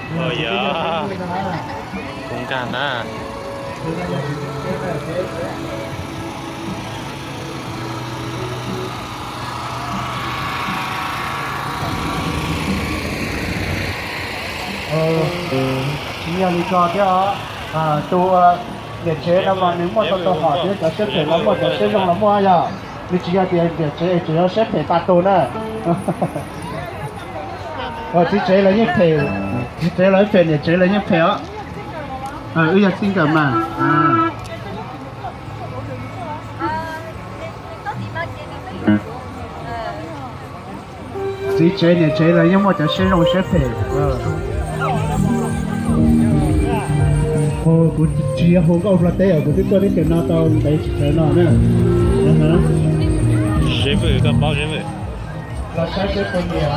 Ua yog, kuv nkag na. Tsis yog li ko thiab os. Tus niam tsev no mas nws muaj tau tau hom thiab, cov siab phem los muaj, cov siab zoo los muaj yog. Nws tsis yog tias niam tsev es tseem yog siab phem tas tus na. Txiv tsev los yeej phem, txiv tsev los yeej phem, niam tsev los yeej phem os. Wb yog txij nkawm mas. Txiv tsev niam tsev los yeej muaj cov siab zoo siab phem. Kuv tsis yog hu nkauj hlo teb os, kuv twb tuaj teb chaws no tau ntev tsis tsawg no na. Los saib seb puas nyiam.